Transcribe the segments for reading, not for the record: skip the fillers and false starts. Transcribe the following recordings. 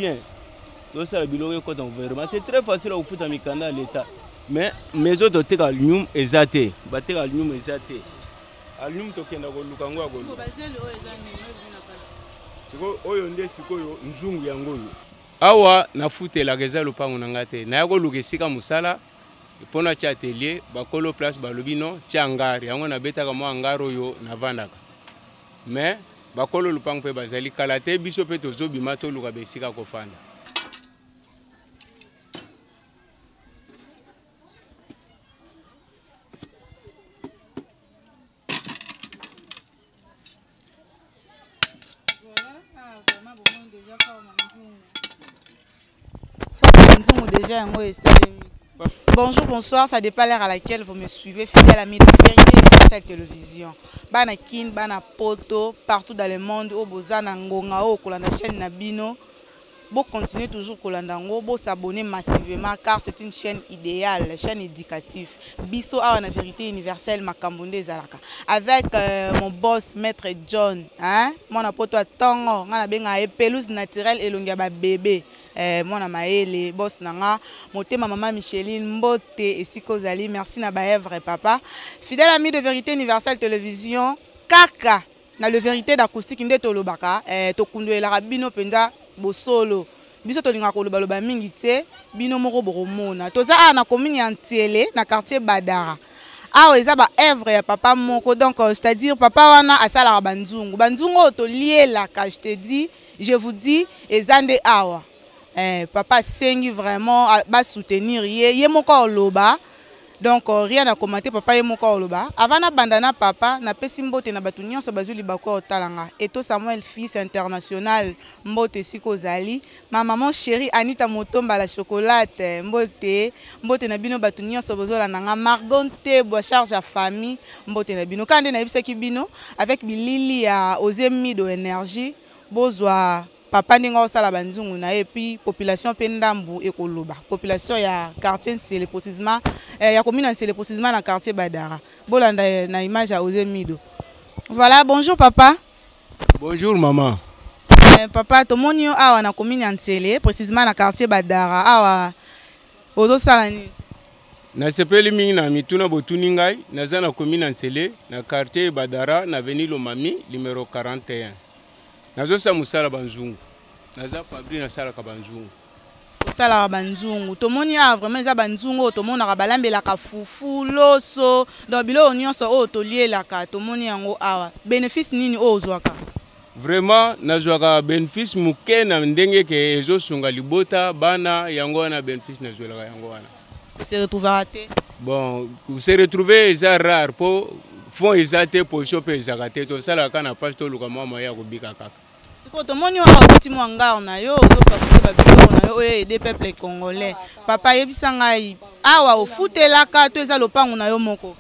bien. Tosala biloko ekota gouvernement, c'est très facile kofuta mikanda ya l'État. Mais maison toteka aluminium eza te, bateka aluminium eza te. Aluminium tokenda koluka yango ya koluka. Sikoyo oyo nde sikoyo nzungu yango oyo. Awa nafutelaka eza lopango na ngai te, naya koluka esika mosala mpo natya atelier, bakolo place balobi non, tya hangar. Yango nabetaka mwa hangar oyo navandaka, mais bakolo lopango mpe bazali kala te, biso mpe tozobima toluka besika kofanda. Nzungu déjà yango esalemi. Bonjour, bonsoir, ça dépend l'heure à laquelle vous me suivez, fidèle ami de Vérité Universelle Télévision. Bana Kin, bana Poto, partout dans le monde, oyo boza na ngonga oyo kolanda chaîne na bino. Bo continuer toujours kolanda yango, bo s'abonner massivement car c'est une chaîne idéale, chaîne éducative. Biso awa na Vérité Universelle makambo nde ezalaka. Avec mon boss Maître John, hein? Mwana poto ya tongo, nga na benga ye pelouse naturelle elongi ya ba bébé. Mwana mayele, boss na nga, motema mama Micheline, mbote esika ozali, merci na ba œuvre papa. Fidèle ami de Vérité Universelle Télévision, kaka na le vérité d'acoustique nde tolobaka, tokundoyelaka bino mpenza bosolo. Biso tolingaka kolobaloba mingi te, bino moko bokomona. Toza awa na commune ya Ntiele, na quartier Badara. Awa eza ba œuvre ya papa moko, donc c'est-à-dire papa wana asalaka ba nzungu. Ba nzungu oyo tolielaka, je te dis, je vous dis, eza nde awa. Papa asengi vraiment, ba soutenir ye, ye moko oloba. Donc rien à commenter, papa ye moko oloba. Avant na banda na papa, na pesi mbote na batu nyonso bazwi libaku ya kotala nga. Eto Samuel fils international, mbote siko ozali. Ma maman chérie Anita Motomba la chocolate, mbote, mbote na bino batu nyonso bozolanda nga. Margot Ntebwa charge ya famille, mbote na bino. Kande nayebisaki bino avec bilili ya Ose Mido énergie, bozwa papa ndenge osala ba nzungu na ye, puis population pe ndambu ekoloba. Population ya quartier Nsele précisément ya commune Nsele précisément na quartier Badara. Bolanda na image ya Ose Mido. Voilà, bonjour papa. Bonjour maman. Papa, tomoni yo awa na commune ya Nsele précisément na quartier Badara. Awa ozosala nini? Nasepeli mingi na mituna botuni ngai. Naza na commune ya Nsele na quartier Badara na avenue Lomami numéro 41. Nazosala mosala banzungu. Naza Fabri, nasalaka banzungu. Osalaka banzungu. Tomoni awa vraiment eza banzungu oyo tomonaka balambelaka fufu, loso, donc biloko nyonso oyo tolielaka tomoni yango awa. Bénéfice nini oyo ozwaka? Vraiment nazwaka bénéfice moke na ndenge ke ezosunga libota bana, yango wana bénéfice nazwelaka yango wana. Se retrouvera te? Bon, se retrouver eza rare po fond eza te, position pe ezaka te, tosalaka kaka na page toluka mwa moyen ya kobika kaka. Sikoyo tomoni oyo okoti mwa ngare na yo, ozofabriquer ba biloko na yo oyo aider peuple congolais. Papa, yebisa ngai, awa ofutelaka to eza lopango na yo moko?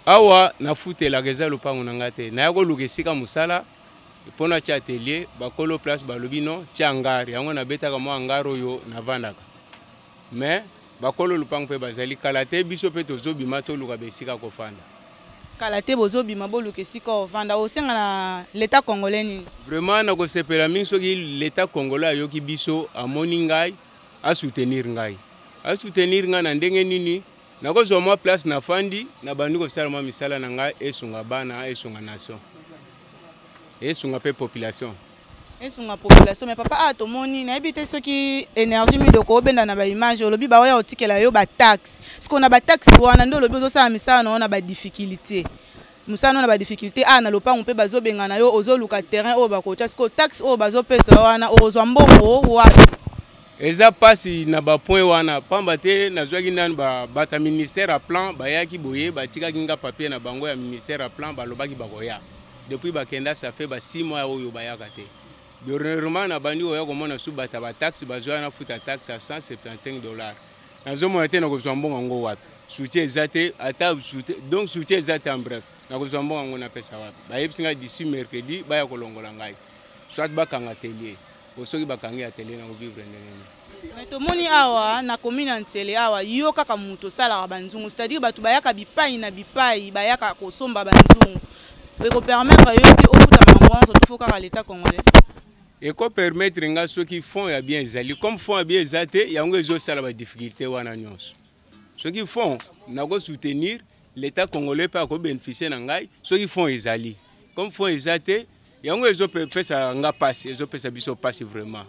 Awa nafutelaka, eza lopango na ngai te. Naya koluka esika mosala mpo natya atelier, bakolo place balobi non, tya hangar. Yango nabetaka mwa hangar oyo navandaka. Mais bakolo lopango mpe bazali kala te, biso mpe tozobima toluka besika kofanda. Kala te bozobima boluka esika ovanda. Osenga na l'État congolais nini? Vraiment nakosepela mingi soki l'État congolais ayoki biso, amoni ngai, asoutenir ngai. Asoutenir ngai na ndenge nini? Nakozwa mwa place na fandi, na bandi kosala mwa misala na ngai, esunga bana, esunga nation, esunga pe population. Esunga population. Mais papa, tomoni, nayebi te soki énergie midoko obenda na ba image, olobi ba oya otikela yo ba taxe. Parce qu'on a ba taxe wana nde olobi ozosala misala na yo na ba difficulté. Mosala na ba difficulté, na lopango mpe bazobenga na yo, ozoluka terrain oyo bakotia. Sikoyo taxe oyo bazopesa wana, okozwa mbongo wapi? Eza pasi na ba point wana, pamba te nazwaki nanu bata ministère ya plan, bayaki boye, batikaki nga papier na bango ya ministère ya plan, balobaki bakoya. Depuis bakenda, ça fait ba 6 mois oyo bayaka te. Dernièrement, na bandi oya komona su bata ba taxe, bazwa na futa taxe à cent soixante-quinze dollars. Nazomona te nakozwa mbongo yango wapi. Soutien eza te, ata soutien, donc soutien eza te en bref. Nakozwa mbongo yango napesa wapi. Bayebisi ngai d'ici mercredi baya kolongola ngai. Soit bakanga atelier. Po soki bakangi atelier na kovivre ndenge nini? Mais tomoni awa na commune ya Nsele awa yo kaka moto osalaka ba nzungu, c'est-à-dire bato bayaka bipai na bipai bayaka kosomba ba nzungu. Eko permettre yo te ofuta makambo nyonso, to faut kaka l'État congolais. Ekopermettre nga soki fond ya bien ezali. Comme fond ya bien eza te, yango ezosala badifficulté wana nyonso. Soki fond, nakosoutenir l'État congolais mpe akobénéficie na ngai soki fond ezali. Comme fond eza te, yango ezopesa nga pasi, ezopesa biso pasi vraiment.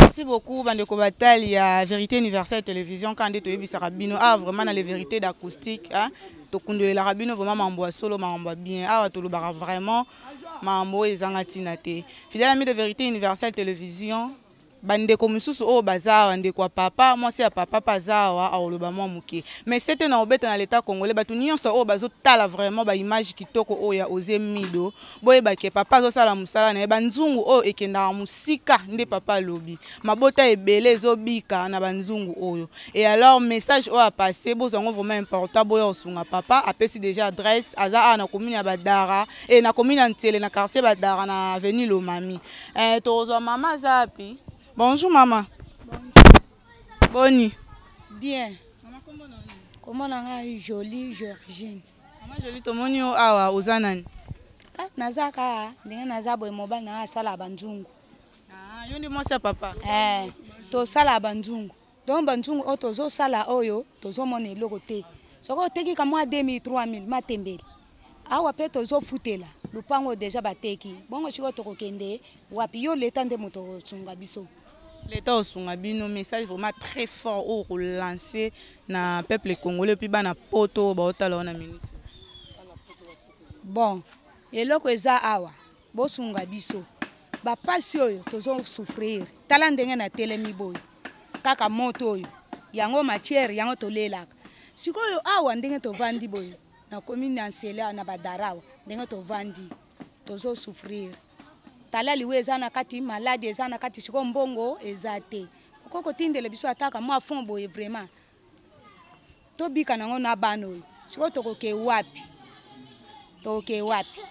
Merci beaucoup bandeko batali ya Vérité Universelle Télévision. Quand nde toyebisaka bino ah vraiment na les vérités d'acoustique, hein, tokundolelaka bino vraiment mambo ya solo, mambo ya bien. Awa tolobaka vraiment mambo oyo ezanga ntina te. Fidèle ami de Vérité Universelle Télévision, bandeko mosusu oyo baza awa, ndeko ya papa, mwasi ya papa mpe aza awa, akoloba mwa moke. Mais sete na kobeta na l'État congolais, bato nyonso oyo bazotala vraiment baimage kitoko oyo ya Ose Mido, boyeba ke papa azosala mosala na ye. Banzungu oyo ekendaka mosika nde papa alobi, mabota ebele ezobika na banzungu oyo. Et alors message oyo apasse, bozwa yango vraiment important, boya kosunga papa. Apesi déjà adresse, aza awa na commune ya Badara e na commune ya Ntiele, na quartier Badara, na avenue Lomami. Tokozwa mama aza api. Bonjour mama. Bonjour. Boni? Bien. Mama, kombo na nani? Kombo na ngai Jolie Georgine. Mama Jolie, tomoni yo awa, oza nani? Ka naza kaka ndenge naza boye, mobali na ngai asala banzungu. Ah, yo nde mwasi ya papa? Tosala banzungu. Donc banzungu oyo tozosala oyo tozomona eloko te. Soki oteki ka mwa 2000, 3000 matembele. Awa pe tozofutela lupango deja bateki. Bongo sikoyo tokokende wapi? Yo leta nde moto osunga biso. Leta osunga bino, message vraiment très fort oyo relancer na peuple congolais puis bana poto baotala wana minute. Bon, eloko eza awa, bosunga biso. Ba pasi oyo tozo souffrir. Tala ndenge na telemi boye. Kaka moto oyo. Yango matière yango tolelaka. Sikoyo awa ndenge tovandi boye na commune ya Nsele na Badarawa, ndenge tovandi tozo souffrir. Tala liwe eza na kati, maladi eza na kati, sikoyo mbongo eza te. Okoki kotindela biso ataka mwa fond boye vraiment. Tobika nango na bana oyo. Sikoyo tokoke wapi? Tokoke wapi?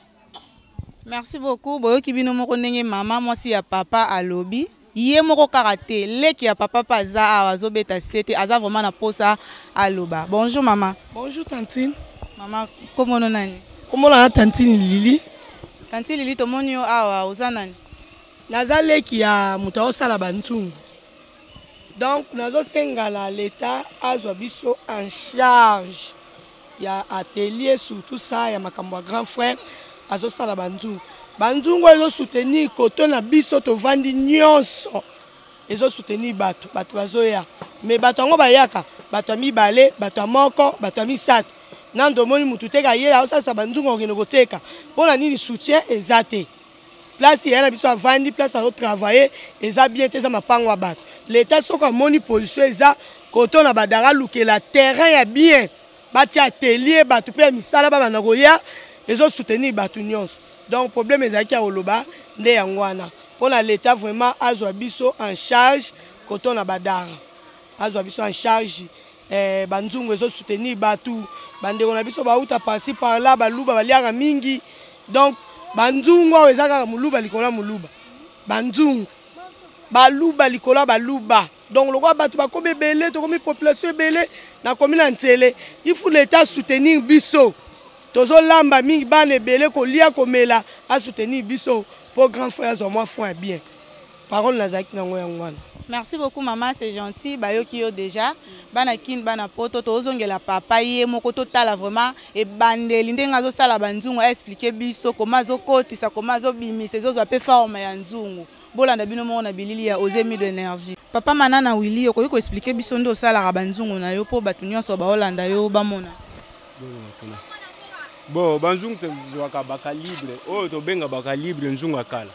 Merci beaucoup. Boyoki bino moko ndenge mama mwasi ya papa alobi. Ye moko kaka te, leki ya papa pa aza awa azobeta sete, aza vraiment na posa aloba. Bonjour mama. Bonjour tantine. Mama, kombono nani? Kombono na tantine Lili. Tantine Lili, tomoni yo awa, oza nani? Naza leki ya moto azosala banzungu. Donc nazosenga na l'État azwa biso en charge ya atelier, surtout ça ya makambo ya grand frère azosala banzungu. Banzungu ezo soutenir koto na biso tovandi nyonso, ezo soutenir bato, bato bazoya. Mais bato yango bayaka, bato ya mibale, bato ya moko, bato ya misato. Nando omoni mutu teka ye azosalisa banzungu akokende koteka. Mpona nini soutien eza te? Place ya na biso avandi, place azo travailler eza bien te, eza mapango ya bato. L'État soki amoni position eza koto na Badara, lukela terrain ya bien, batia atelier, bato mpe ya misala babanda koya, ezo soutenir bato nyonso. Donc problème ezalaki ya koloba nde yango wana. Mpona l'État vraiment azwa biso en charge koto na Badara, azwa biso en charge. Banzungu ezo soutenir bato, bandeko na biso bauta par-ci par-là, baluba baliaka mingi. Donc banzungu awa eza kaka moluba likolo ya moluba, banzungu baluba likolo ya baluba. Donc lokola bato bakomi ebele, tokomi population ebele na commune ya Ntsele, il faut l'État soutenir biso. Tozolamba mingi, bana ebele kolia komela, a soutenir biso po grand frère azwa mwa fond ya bien. Parole nazalaki nango yango wana. Merci beaucoup maman, c'est gentil. Bayoki yo déjà. Bana kin bana poto tozongela papa ye moko totala vraiment et bandeli ndenge azosala banzungu a expliquer biso comment azokotisa, comment azobimisa, ezozwa pe forme ya nzungu. Bolanda bino moko na bilili ya Ose Mido Énergie. Papa Manana Willy, okoki ko expliquer biso nde osalaka banzungu na yo po bato nyonso baolanda yo bamona. Bon, banzungu tozwaka ba calibre, oyo tobenga ba calibre nzungu ya kala.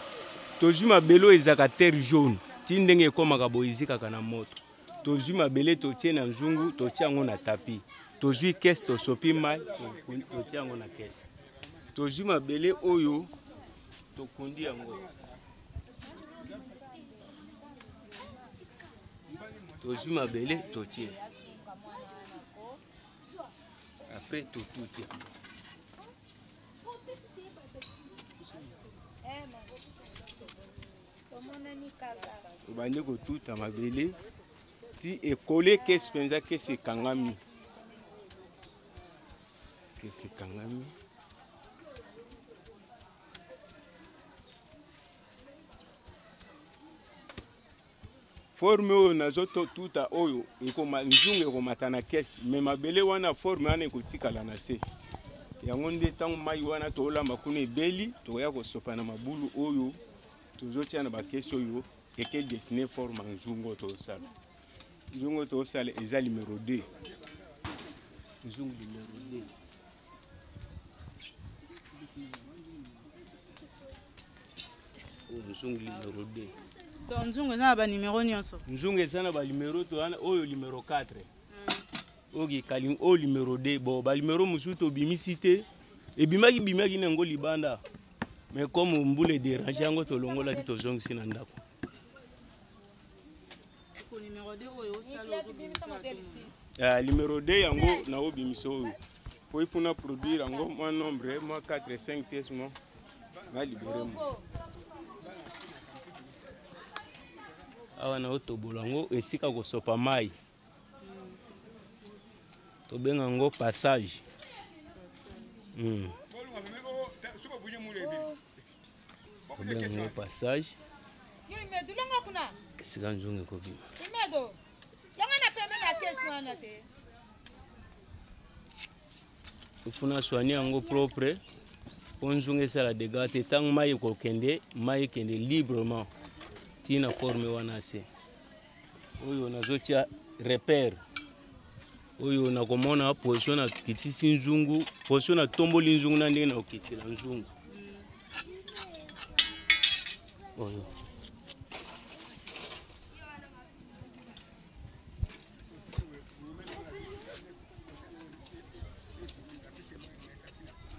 Tozwi mabele oyo ezalaka terre jaune, ti ndenge ekomaka boye ezikaka na moto. Tozwi mabele totie na nzungu, totie yango na tapis. Tozwi caisse, tosopi mai, totie yango na caisse. Tozwi mabele oyo tokundi yango. Tozwi mabele totie. Après totuti yango. Obandi kotuta mabele ti ekole kesi mpenza, kesi ekangami, kesi ekangami. Forme oyo nazotuta oyo ekoma nzungu ekomata na kese, me mabele wana forme wana ekotikala na se. Yango nde ntango mai wana tolamba kuna ebeli, tokoya kosopa na mabulu oyo tozotia na bakesi oyo eke dessine forme ya nzungu oyo tozosala. Nzungu oyo tozosala eza numero 2. Nzungu numero 2. Oyo nzungu numero 2. Donc nzungu eza na ba numero nyonso. Nzungu eza na ba numero to wana oyo numero 4. Oyo kikalinga oyo numero 2. Bon ba numero mosusu tobimisi te. Ebimaki bimaki na yango libanda. Mais comme mbula ederange yango tolongolaki tozongisi na ndako. Numero 2 yango naobimisa oyo po ifuna produire yango mwa nombre mwa 4 5 pièces mwa na libere mo awa naotobola yango esika kosopa mai tobenga yango passage. Tobenga yango passage esika nzungu ekobima. Ifuna soigner yango propre mpo nzungu esala dégâts te. Ntango mai ekokende, mai ekende librement ntina forme wana se. Oyo nazotia repère oyo nakomona position nakitisi nzungu, position natomboli nzungu na ndenge nakokitela nzungu oyo.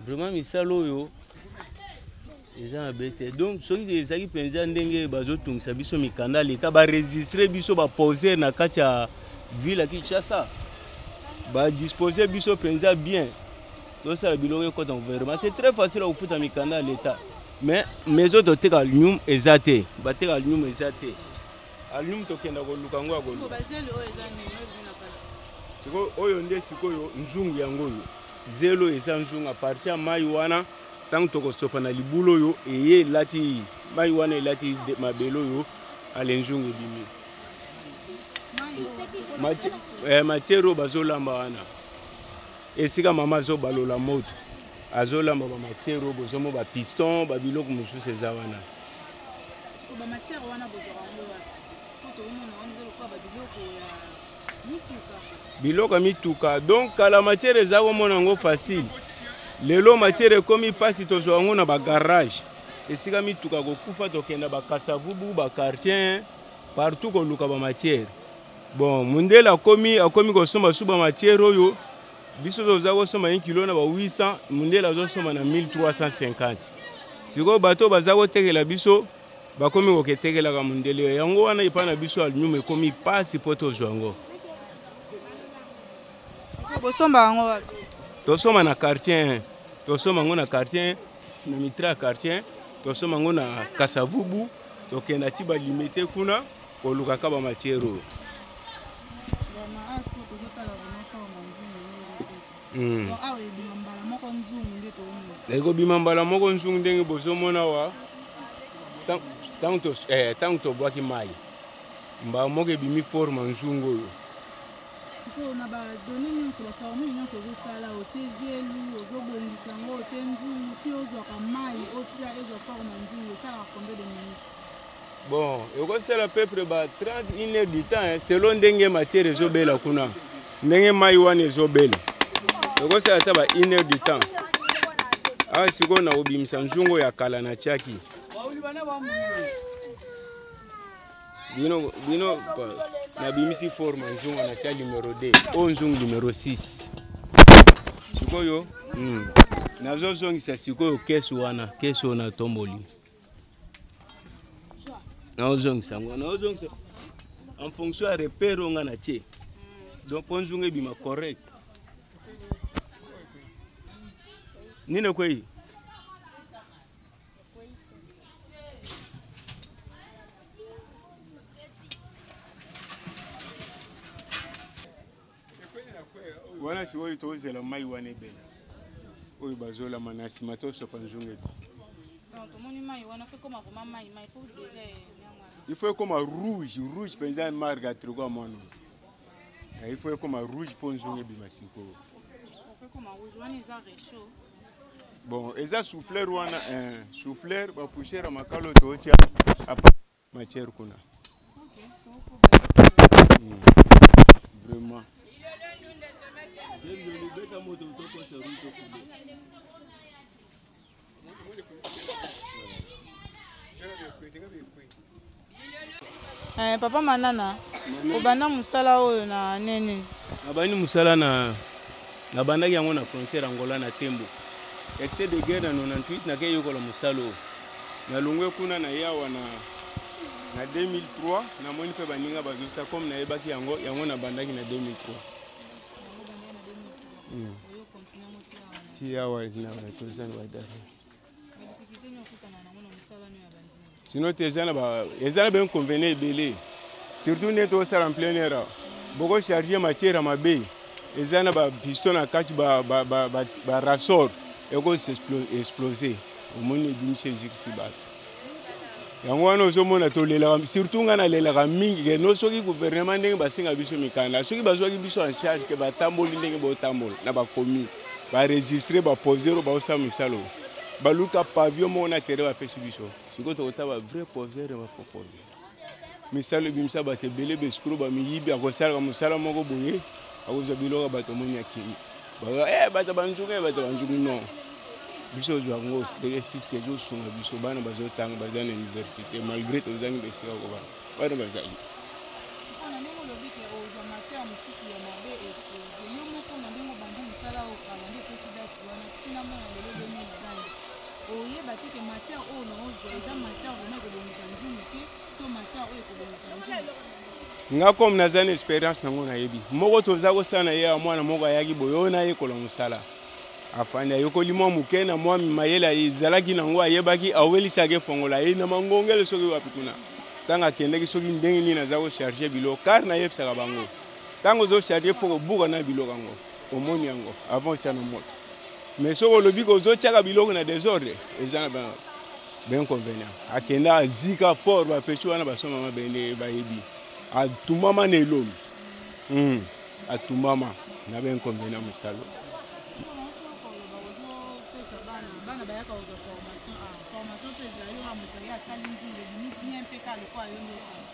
Vraiment misala oyo eza mabe te. Donc soki ezalaki mpenza ndenge bazotungisa biso mikanda leta, baregistre biso baposer na kati ya ville ya Kinshasa, badispose biso mpenza bien, tosala biloko ekota gouvernement. C'est très facile ya kofuta mikanda ya leta, mais maison toteka aluminium eza te, bateka aluminium eza te. Aluminium tokenda koluka yango ya koluka. Sikoyo oyo nde sikoyo nzungu yango oyo zelo eza nzungu a partir ya mai wana. Ntango tokosopa na libulu oyo eye elati mai wana elati mabele oyo ale nzungu ebimi. Matière oyo bazolamba wana esika mama azobalola moto azolamba ba matière oyo bozomo ba piston ba biloko mosusu eza wana. Ba matière wana bozwaka yango wapi? Po tokomona wana eza lokola ba biloko ya mituka. Biloko ya mituka. Donc kala matière eza komona yango facile. Lelo matière ekomi mpasi, tozwa yango na ba garage. Esika mituka kokufa tokenda ba Kasavubu, ba quartier partout koluka ba matière. Bon, mundele akomi kosomba su ba matière oyo biso toza kosomba 1 kilo na ba 800, mundele azosomba na 1350. Sikoyo bato baza kotekela biso bakomi koketekelaka mundele yango wana epai na biso aluminium ekomi mpasi mpo tozwa yango. Bosomba yango wapi? Tosomba na quartier, tosomba yango na quartier, na mitra ya quartier, tosomba yango na Kasavubu, tokenda ti balimete kuna kolukaka ba matière oyo. Ekobima mbala moko nzungu ndenge bozomona wa ntango tobwaki mai mbala moko ebimi forme nzungu oyo. Sikoyo na ba données nyonso, ba formule nyonso ozosala, otie zelu, ozobongisa yango, otie nzungu, ti ozwaka mai, otia ezwa forme ya nzungu, esalaka combien de minutes? Bon, ekosala peu près ba 30 une heure du temps, hein, selon ndenge matière ezobela kuna, ndenge mai wana ezobela, ekosala ata ba une heure du temps. Awa sikoyo nakobimisa nzungu ya kala na tiaki bino, bino nabimisi forme nzungu na tia numero 2, oyo nzungu numero 6. Sikoyo nazozongisa sikoyo kesi wana, kesi oyo natomboli nazozongisa yango, nazozongisa en fonction ya repère oyo nga na tie, donc mpo nzungu ebima correct. Nini ekwei? Wana sikoyo tozela mai wana ebela oyo bazolama na nsima tosopa nzungu ebi. Donc tomoni mai wana fe koma vraiment mai mai po déjà yango wana. Il faut ekoma rouge rouge mpenza, marque ya triko ya mwana oyo. Il faut ekoma rouge mpo nzungu ebima sikoyo. Bon, eza souffleur wana, eh, souffleur bapoussière ya makalo tootya apa matière kuna. Vraiment. Eh, papa Manana, obanda mosala oyo na nini? Nabandi mosala na nabandaki yango na frontière Angola na Tembo. Excès de guerre na 98, nakei yokola mosala oyo. Nalongwe kuna na yawa na 2003, namoni mpe baninga bazosa comme nayebaki yango, yango nabandaki na 2003. Ti awa na toza na badare. Sinon te, eza na ba eza na bainconvénient ebele, surtout nde tosala en plein air awa, bokocharge matière ya mabe, eza na bapiston na kati, barasort ekosi explose, omoni ebimisi ezikisi bato. Yango wana ozomona tolelaka, surtout ngai nalelaka mingi ke no soki gouvernement ndenge basenga biso mikanda, soki bazwaki biso en charge ke batamboli ndenge botambola na bakomi baregistre baposeur oyo baosala misala oyo, baluka pavillon moko na terrain bapesi biso, sikoyo tokota ba vrai poseur na bafaux poseur. Misala ebimisa bato ebele, baescroc, bamiyibi. Akosalaka mosala moko boye, akozwa biloko ya bato, omoni akimi, bato banzungu, bato banzungu. Non, biso ozwa yango sérieux puisque ezosunga biso. Bana bazotanga, baza na université, malgré tozangi besika kobana, bana bazali. Sikoyo, na ndenge olobi ke ozwa matière mosusu ya mabe explose, yo moko na ndenge obandi mosala oyo kala, nde opesi date wana ntina mona lelo 2020, oyeba te ke matière oyo na ozwa eza matière vraiment ekobongisa nzungu te to matière oyo ekobongisa nzungu? Nga comme naza na expérience nango, nayebi moko toza kosala na ye ya mwana moko ayaki boye oyo nayekola mosala, afandi, ayokoli mwa moke na mwa mayele ezalaki nango, ayebaki, awelisaki efongola ye na mangongele soki wapi kuna. Ntango akendaki, soki ndenge nini aza kocharge biloko, car nayebisaka bango, ntango ozocharge, fo kobuka na biloko yango, omoni yango avant otya na moto. Mais soki olobi kozotiaka biloko na désordre, eza na bainconvénient. Akenda, azika fort, bapesi wana basomama bende bayebi, atumama na elongi, atumama na bainconvénient mosala. Bana bayaka kozwa formation, ah, formation mpe ezali oyo moto ye asali nzungu ebimi bien mpe kaka lokola yo nde osala.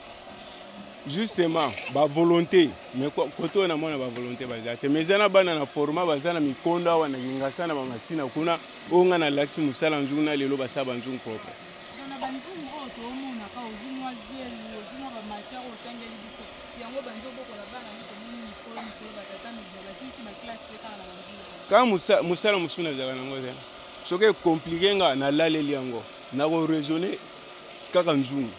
Justement, bavolonté, mais kote oyo namona bavolonté baza te, mais eza na bana na format, baza na mikondo awa na Kingasa na bamasina kuna, oyo ngai nalakisi mosala nzungu na lelo basala banzungu propre. Donc na banzungu oyo toomonaka, ozwi mwa zelu, ozwi mwa bamatière oyo otangeli biso yango, banzi obokola bana nde tomoni mikolo mikolo, batata mibima basilisi baklasse mpe kaka na banzungu. Kaka mosala mosusu nazalaka nango te. Soki ecompliquer nga, nalaleli yango, nakoraisonne kaka nzungu.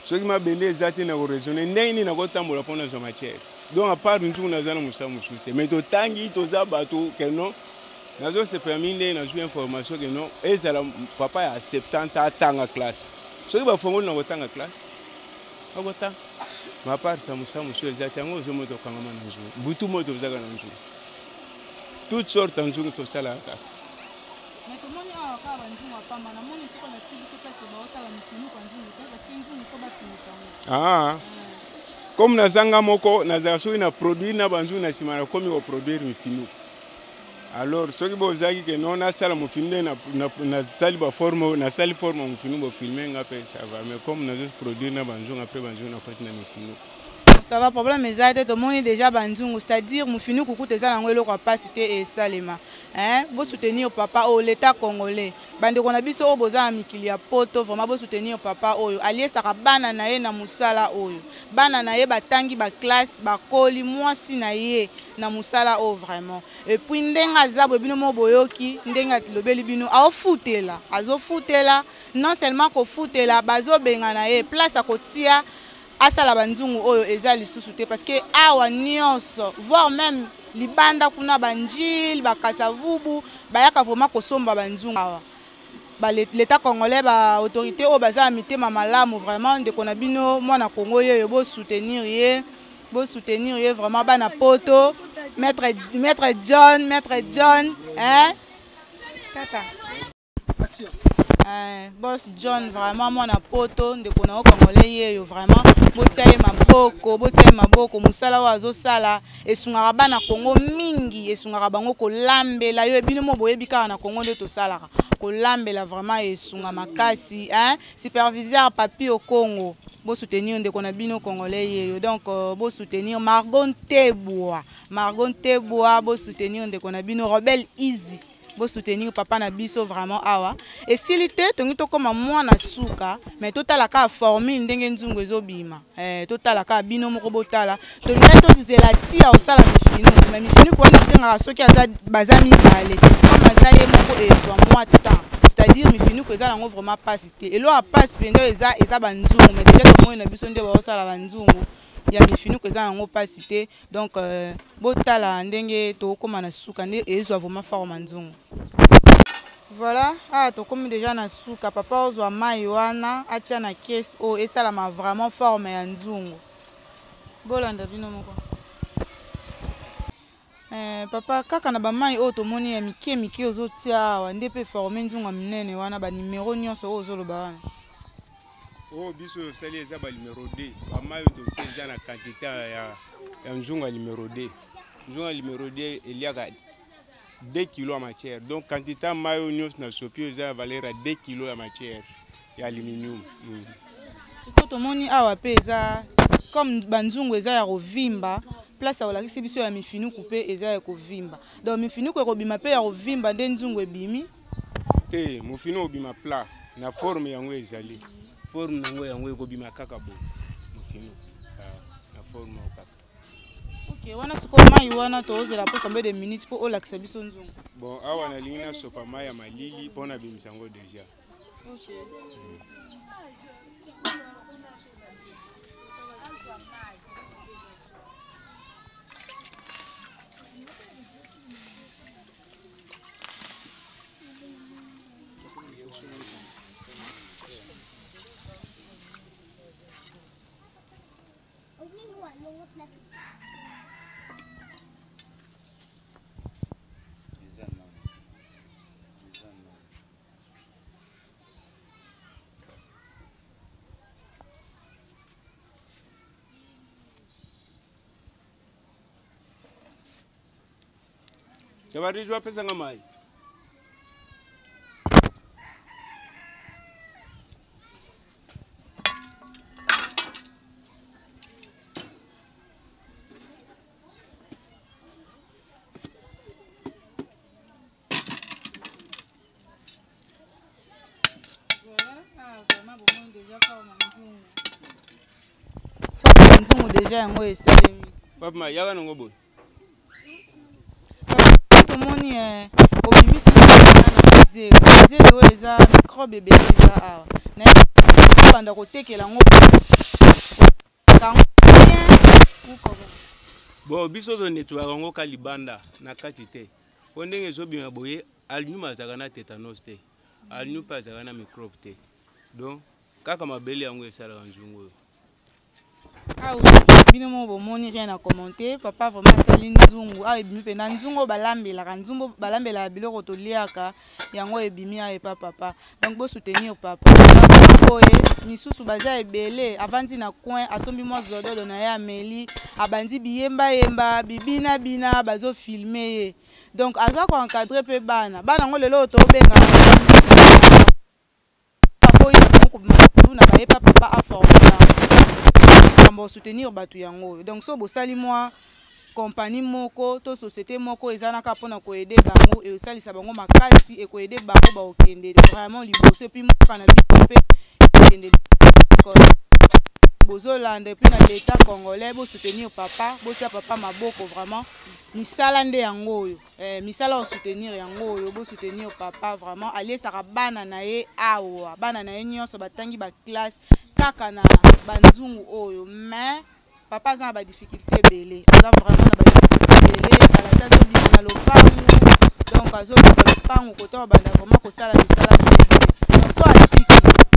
Soki mabende eza te, nakoraisonne ndenge nini nakotambola mpo nazwa matière. Donc à part nzungu, naza na mosala mosusu te. Mais totangi, toza bato ke non, nazosepela mingi ndenge nazwi information ke non, ezala papa ya 70 atanga classe, soki bafongoli na kotanga classe, akotanga. Ma part sa, mosala mosusu eza te. Yango ozomona tokangama na nzungu, butu moi tozaka na nzungu, toute sorte ya nzungu tosalaka kaka. Mais tomoni awa kaka banzungu ya pamba. Namoni esika olakisi biso place baosala mifinuku ya nzungu te, parce que nzungu fo bafinuka yango. Ah. Comme nazanga moko, nazala soki na produire na banzungu, na nsima nakomi koproduire mifinuku. Alors soki bozalaki ke non, nasala mofinu nde nasali baforme, nasali forme ya mofinu, bofilme nga mpe, ça va. Mais comme nazoproduire na banzungu, après banzungu nakoti na mifinuku. Ça va, problème eza te. Tomoni déjà banzungu, c'est-à-dire mofinuku kuta eza nango eloko ya mpasi te, esalema. Hein? Bosoutenir papa oyo, l'état congolais, bandeko na biso oyo boza na mikili ya poto, vraiment bosoutenir papa oyo aliesaka bana na ye na mosala oyo. Bana na ye batangi baklasse, bakoli, mwasi na ye na mosala oyo vraiment. Et puis ndenge aza boye, bino moko boyoki ndenge alobeli bino, aofutela, azofutela. Non seulement kofutela, bazobengana ye, place akotia asala banzungu oyo eza lisusu te, parce que awa nyonso, voire même libanda kuna, banjile, bakasavubu bayaka vraiment kosomba banzungu awa. L'état congolais, baautorité oyo baza na mitema malamu, vraiment ndeko na bino mwana Kongo yeyo, bosoutenir ye, bosoutenir ye vraiment. Bana poto, maître, maître John, maître John, hein? Tata. Action. Eh, boss John vraiment mwana poto ndeko na yo congolais yeyo vraiment botia ye maboko botia ye maboko mosala oyo azosala esungaka bana Congo mingi esungaka bango kolambela yo bino mo boyebi kaka na Congo nde tosalaka kolambela vraiment esunga makasi hein superviseur Papi Okongo bo soutenir ndeko na bino congolais yeyo donc euh, bo soutenir Margot Ntebwa Margot Ntebwa bo soutenir ndeko na bino Rebel Easy bo soutenir papa na biso vraiment awa esili te tongi tokóma mwana suka mais totala kaka formule ndenge nzungu ezobima eh, totala kaka bino moko botala tolingaki tozela ti ya kosala mifinuku mais mifinuku wana esengaka soki aza baza mibale comme aza ye moko ezwa mwa temps c'est-à-dire mifinuku eza nango vraiment mpasi te eloko ya mpasi mpenza eza eza banzungu mais déjà tomoni na biso nde baosala banzungu ya mifinuku eza nango mpasi te donc euh, botala ndenge tokokóma na suka nde ezwa vraiment forme nzungu voilà ah tokomi deja na suka papa ozwa mai wana atia na kese oyo esalama vraiment forme ya nzungu bolanda bino moko eh, papa kaka na bamai oyo tomoni ya mike mike ozotia awa nde mpe forme nzungu ya minene wana banimero nyonso oyo ozoloba wana oyo biso oyo osali eza ba numero 2 bamai oyo totie eza na quantité ya, ya nzungu ya numero 2 nzungu ya numero 2 eliaka 2 kilo ya matière donc quantité ya mai oyo nyonso na sopi oyo eza ya valeur ya 2 kilo ya matière ya aluminium mm. Sikoyo tomoni awa mpe eza comme banzungu eza ya kovimba place olakisi biso ya mifinuku mpe eza ya kovimba donc mifinuku ekobima mpe ya kovimba nde nzungu ebimi te mofinu obima plat na forme yango ezali forme nango yango ekobima kaka boye mofinu ah, na forme oyo kaka ok wana sikoyo mai wana tozela mpo combien de minutes mpo olakisa biso nzungu bon awa nalingi nasopa mai ya malili mpo nabimisa yango deja okay. mm. Tabariji wapesa nga mai. Nzungu deja yango esalemi. Papa yaka nango boye. Tomoni eh, obimisi na zelo zelo oyo eza microbe ebele eza awa na banda kotekela yango bon biso tonetwaka yango ka libanda na kati te mpo ndenge ezobima boye alnium azalaka na tetanos te alnium mpe azalaka na microbe te donc kaka mabele yango esalaka nzungu oyo Ah oui, bino moko bomoni rien à commenter. Papa vraiment asali nzungu. Ah ebimi mpe na nzungu oyo balambelaka, nzungu balambelaka biloko toliaka, yango ebimi awa epa papa. Donc bo soutenir papa. Boye misusu baza ebele, avandi na coin, asombi mwa zododo na ye ameli, abandi biyemba yemba, bibina bina, bazo filmer ye. Donc aza ko encadrer mpe bana. Bana yango lelo oyo tobenga baboyi na bango kobima na kuluna baye pa papa aforme bango makambo ya soutenir bato yango oyo donc so bosali mwa kompani moko to société moko eza naka mpona koede bango esalisa bango makasi ekoede bango bakokende vraiment liboso epuis mboka na biso mpe ekokende bozolanda epuis na leta congolais bosoutenir papa botia papa maboko vraiment misala nde yango oyo Eh, misala o soutenir yango oyo bo soutenir papa vraiment aliesaka bana na ye awa bana na ye nyonso batangi ba classe kaka na banzungu oyo mais papa aza na ba difficulté ebele aza vraiment na ba difficulté ebele kala te azobima na lopangu donc azobima lopangu kota obanda vraiment kosala misala na ye donc so atiki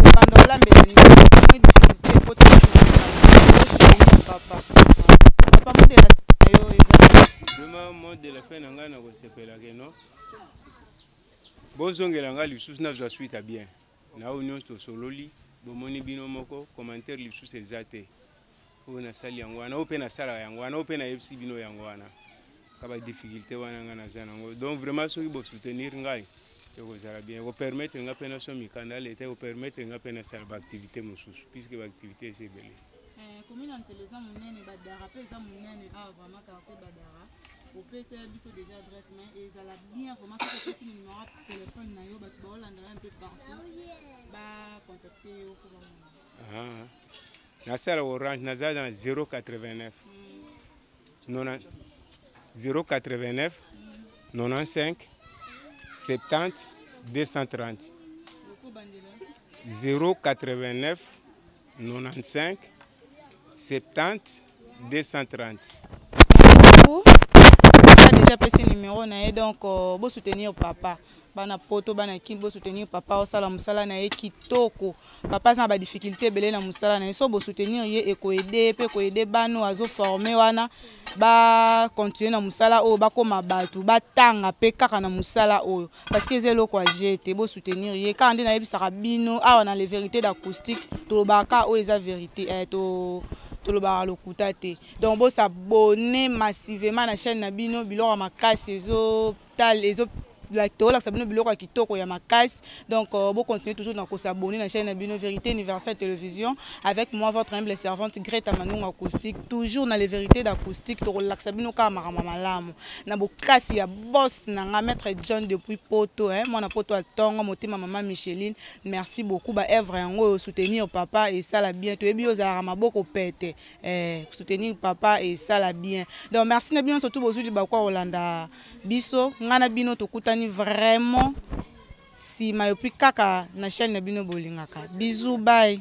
obanda olambela nini difficulté ekota soutenir papa papa modela na yo eza Vraiment mot de la fin na ngai nakosepela ke no bozongela ngai lisusu nazwa suite ya bien. Na oyo nyonso tosololi, bomoni bino moko, commentaire lisusu eza te. Oyo nasali yango wana, oyo mpe nasalaka yango wana, oyo mpe nayebisi bino yango wana. Ka ba difficulté wana ngai naza nango. Donc vraiment soki bosoutenir ngai, ekozala bien. Ekopermettre ngai mpe nasomba mikanda ya leta, ekopermettre ngai mpe nasala baactivité mosusu, puisque baactivité eza ebele. Commune ya Nsele eza monene, Badara mpe eza monene awa, vraiment quartier Badara. Opesa biso déjà adresse, mais ezala bien vraiment soki opesi numéro ya téléphone na yo, bato baolanda yo un peu partout, bacontacte yo mpo bamona. Nasala Orange, naza na 089 089 95 70 230. 089 95 70 230. Déjà pesi numéro na ye, donc bosoutenir papa. Bana Poto, bana Kini, bosoutenir papa, osala mosala na ye kitoko. Papa aza na badifficulté ebele na mosala na ye. So bosoutenir ye, ekoaider mpe ekoaider bana oyo azoforme wana, bacontinue na mosala oyo, bakóma bato batanga mpe kaka na mosala oyo, parce que eza eloko ya je te. Bosoutenir ye kaka nde nayebisaka bino awa na Les Vérités d'Acoustique. Tolobaka oyo eza vérité, tolobaka lokuta te. Donc bos'abonner massivement na chaîne na bino. Biloko ya makasi ezotal ezo tolakisa bino biloko ya kitoko ya makasi. Donc bocontinue toujours na kos'abonner na chaîne na bino, Vérité Universelle Télévision, avec moi, votre humble servante Greta Manungu Acoustique, toujours na Les Vérités d'Acoustique. Tokolakisa bino kaka makambo malamu na bokasi ya boss na nga, maître John depuis Poto, hein, mwana Poto atongo motema, mama Micheline, merci beaucoup. Baœuvre yango oyo, soutenir papa esala bien. Toyebi oyo ozalaka maboko pete, soutenir papa esala bien. Donc merci na bino surtout bozwi libakwa kolanda biso. Ngai na bino tokutani vraiment nsima, et puis kaka na chaîne na bino bolingaka. Bisous, bye.